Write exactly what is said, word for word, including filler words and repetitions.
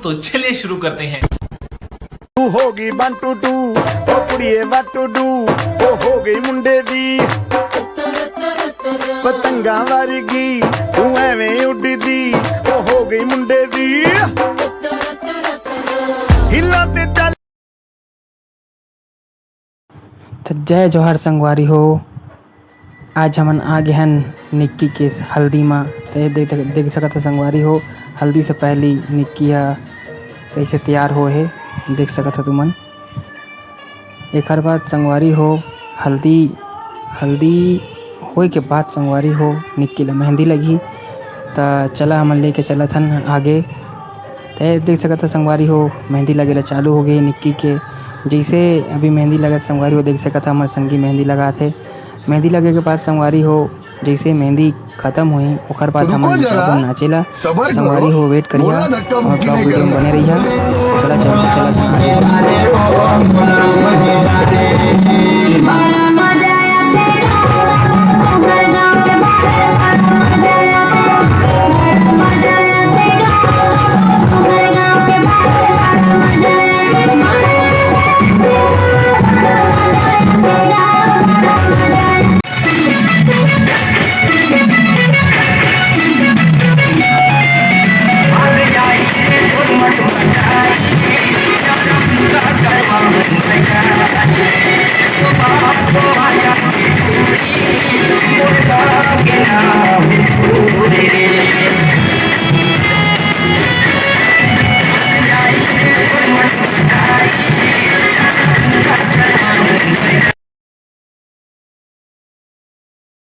तो चलिए शुरू करते हैं। तू होगी वन टू टू, ओ कुड़िए वन टू टू, ओ हो गई मुंडे दी पतंगा वर्गी, तू एवें उड़दी, ओ हो गई मुंडे दी हिला ते चल। त जय जोहार संगवारी हो, आज हमन आ गे हन निक्की के हल्दी म। त ये देख, देख सकत ह संगवारी हो, हल्दी से पहली निक्की ह कैसे तैयार होए हे, देख सकत ह तुमन। एकर बाद संगवारी हो, हल्दी, हल्दी होए के बाद संगवारी हो, निक्की ल मेहंदी लगही। त चला हमन लेके चलत हन आगे। त देख सकत ह संगवारी हो, मेहंदी लगे ला चालू हो गे निक्की के। जैसे अभी मेहंदी लगत संगवारी हो, देख सकत ह हमर संगी मेहंदी लगात हे। मेहंदी लगे के बाद संगवारी हो, जैसे मेहंदी खत्म होही, ओकर बाद तो हमन रुको जरा, चाबो नाचेला। सबर संगवारी करो, हो, wait करिहा, बोला धक्का हमर मुक्की vlog नहीं video में करना। बने रहिहा। चला, चल, चला, चला।